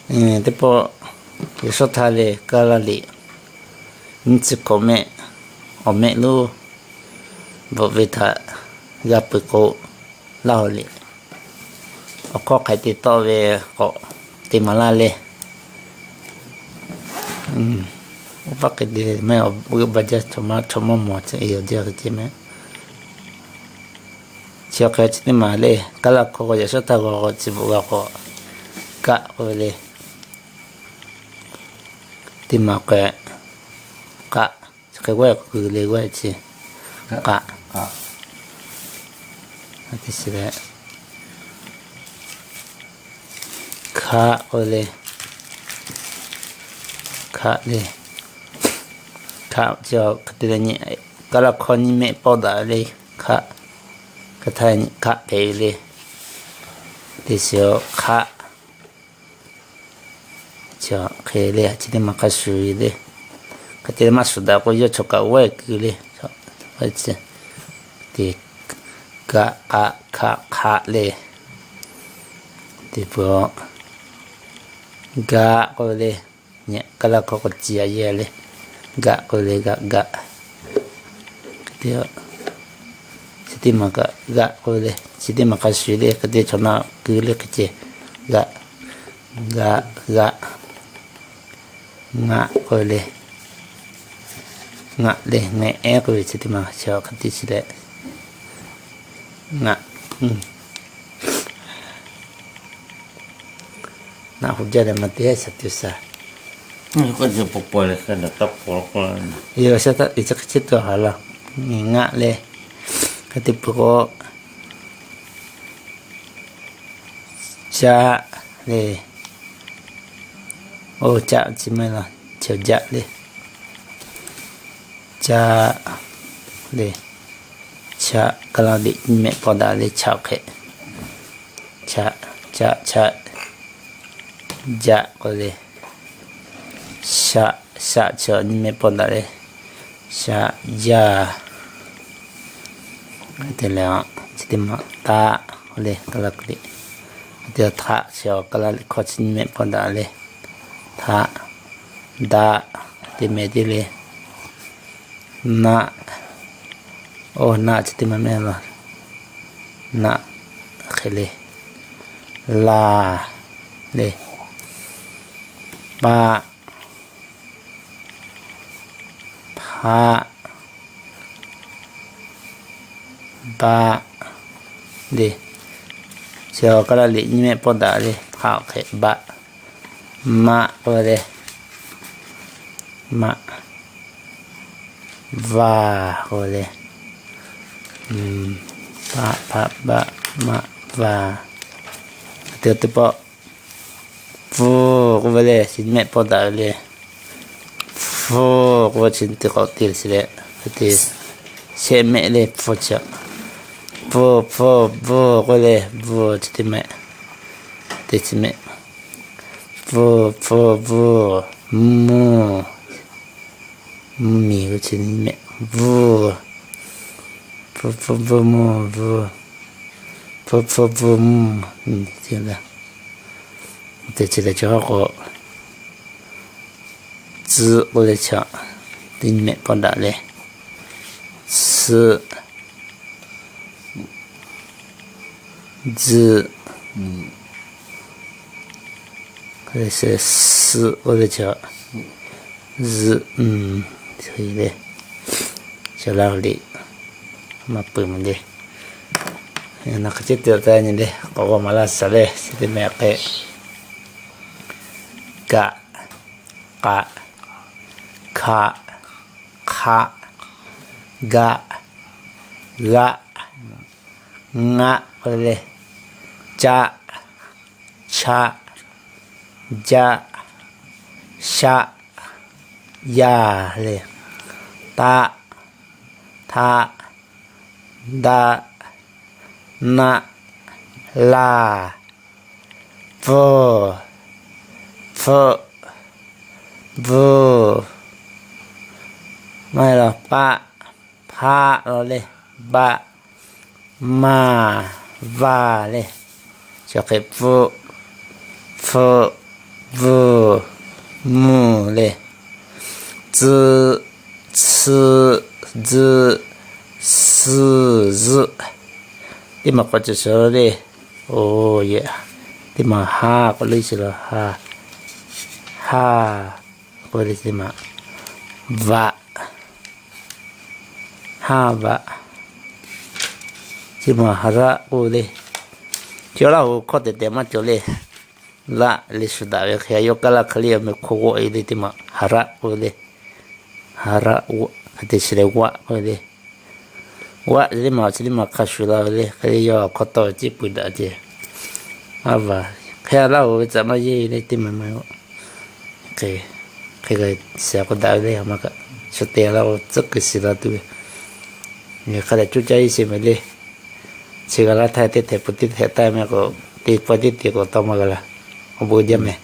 Teˇ pawˆ yaꞈ shawˉ htaˇ leh Kaˇlaˇ liꞈ nyiˇ chi hkawꞈ mehˆ awˬ mehˆ lonˉ bvuhꞈ ve htaꞈ g'a peuˬ k'o, Laˇ huˍ liꞈ awˬ hkawˇ hk'aˬ hk'e te tawˆ ve k'awꞈ te maˍ laˇ leh, oˇ paˆ hk'e te mehˆ awˬ g'euˆ ba jaˇ, chaw maˇ mawˬ ce e awˬ jaˇ hk'e ce mehˆ. Chi awˬ hk'e chi teˇ maˬ leh Kaˇlaˇ hkawˇ k'o yaꞈ shawˉ htaˇ g'aw k'o chi bvuhꞈ g'a k'o, kaˆ k'oˆ ve leh, teˇ maˬ k'o, kaˆ, chi hk'e g'awˇ kuiˬ leh g'awˇ chi, kaˆ. Teˇ shiˍ leh, hkaˆ k'oˆ ve leh, hkaˆ leh, hkaˆ chi hk'e te leh nyi, Kaˇlaˇ hkawˇ nyiˇ mehˆ pawˆ daꞈ ve leh, hkaˆ, hk'e htaˇ nyi hkaˆ hpehꞈ ve leh, teˇ shiˍ hkaˆ. Chi hk'e leh chi teˇ maˬ hk'a shuˍ ve leh, hk'e te leh maˇ shuˍ daꞈ k'o yawˇ chaw kaꞈ g'awˇ kuiˬ leh, teˇ, kaˆ, kaˆ, hkaˆ, hkaˆ leh, teˇ pawˆ, gaˆ k'oˆ ve leh, nyi Kaˇlaˇ hkawˇ k'o ci a yehˇ leh, gaˆ k'oˆ ve leh gaˆ, gaˆ. Chi teˇ maˬ kaꞈ gaˆ k'oˆ ve leh, chi teˇ maˬ hk'a shuˍ leh hk'e te chaw na kuiˬ leh hk'e ce, gaˆ, gaˆ, gaˆ. Ngaˆ k'oˆ ve leh, ngaˆ leh ngeh ehˉ k'oˆ ve chi teˇ maˬ chi hk'e te chi leh, ngaˆ. Naˆ hoꞈ jaˇ leh maˇ te shaˍ tuˬ shaˍ. Yoˬ, shaˍ taˆ i chi hk'e chi tuˬ haˍ laˇ. Ngaˆ leh, hk'e te peuˬ k'o, caˆ leh, oˇ caˆ chi mehˆ laˇ, chaw jaˆ leh, caˆ leh, chaˆ, Kaˇlaˇ liꞈ nyiˇ mehˆ pawˆ daꞈ leh chaˆ hk'e, caˆ, caˆ, caˆ, jaˆ k'oˆ leh, shaˆ, shaˆ chi nyiˇ mehˆ pawˆ daꞈ leh, shaˆ, yaˇ. Te leh, chi teˇ maˬ taˆ k'oˆ leh Kaˇlaˇ liꞈ, te htaˆ chi Kaˇlaˇ liꞈ hkawˇ chi nyiˇ mehˆ pawˆ daꞈ leh, htaˆ, daˆ, te mehˍ te leh, naˆ, oˇ naˆ chi teˇ maˬ mehˆ laˇ, naˆ, hk'e leh, laˬ leh, paˆ, hpaˆ, baˆ leh, chi Kaˇlaˇ liꞈ nyiˇ mehˆ pawˆ daꞈ leh hpaˆ hk'e baˆ, maˆ k'oˆ ve leh, maˆ, vaˬ k'oˆ ve leh, paˆ, hpaˆ, baˆ, maˆ, vaˬ. Teˇ teˇ pawˆ, pfuhˇ k'oˆ ve leh chi mehˆ pawˆ daꞈ ve leh, pfuhˇ k'oˆ ve chi teˇ k'awꞈ te leh chi leh, te shehˆ mehˆ leh pfuhˇ chi, pfuhˇ, pfuhˇ, bvuhˇ k'oˆ ve leh bvuhˇ chi teˇ mehˆ, teˇ chi mehˆ, pfuhˇ, pfuhˇ, bvuhˇ, mvuhˇ, mvuhˇ miˬ k'oˆ ve chi nyiˇ mehˆ, bvuhˇ, pfuhˇ, pfuhˇ, bvuhˇ, mvuhˇ, bvuhˇ, pfuhˇ, pfuhˇ, bvuhˇ, mvuhˇ miˬ, te chi leh chaw k'o, tcuhˆ k'oˆ ve leh chi, teˇ nyi mehˆ pawˆ daꞈ leh, tsuhˆ, tzuhˆ, suhˆ k'oˆ ve leh chi, zuhˆ, leh, chaw Laˇ huˍ liꞈ maˇ peuˬ mehˍ leh, na hk'e ce te taˍ nyi leh k'awꞈ g'aw maˍ laˇ shaˍ leh chi teˇ mehˆ hk'e, kaˆ, k'aˆ, hkaˆ, hk'aˆ, gaˆ, g'aˆ, ngaˆ k'oˆ ve leh, caˆ, chaˆ, jaˆ, shaˆ, yaˇ leh, taˆ, htaˆ, daˆ, naˆ, laˇ, pfuhˇ, pfuhˆ, bvuhˇ, maˇ heˆ laˬ, paˆ, hpaˆ laˬ leh, baˆ, maˬ, vaˬ leh, chi hk'e pfuhˆ, pfuhˆ, Vuˬ, muˬ le. Tcuh, tsuhˆ, tzuhˆ, suhˍ, zuhˆ. Teˇ maˬ k'awꞈ cawˬ shawˍ le. Oˬ, teˇ maˬ haˍ k'oˆ le chi la, haˍ, haˍ k'oˆ le teˇ maˬ, vaꞈ, haˍ vaꞈ. Teˇ maˬ haˍraˆ k'oˆ le. Chi Laˇ huˍ hkawˇ tehꞈ tehꞈ maˇ cawˬ le. Laˆ le shuˍ daꞈ ve hk'e, yawˇ kaˇ laˇ hk'e le, awˬ meh hk'oˆ g'awˆ e le teˇ maˬ haˍraˆ k'oˆ ve le. Haˍraˆ, hk'e te chi lehˬ vaꞈ k'oˆ ve le. Vaꞈ le maˬ chi teˇ maˬ hk'a shuˍ la ve le, hk'e le yawˇ hk'aw tawˇ ciˉ pui daꞈ ce. A vaˬ, hk'e Laˇ huˍ ve tcuh maˇ yeˇ le teˇ maˬ maˇ. Hk'e, hk'e k'ai shehˍ k'o daꞈ ve le, a ma kaꞈ shu te la k'o tcuhˉ kuiˬ shiˍ la tuˬ ve. Hk'a dehꞈ coˇ caˇ iˉ sheˍ mehˍ le. Chi g'a laˇ htaˇ teˇ htehꞈ pui teˇ htehꞈ taˇ meh k'o, te pawehˇ teˇ te k'o tawˇ maˇ g'a la. Awˬ bon jaˇ mehˍ.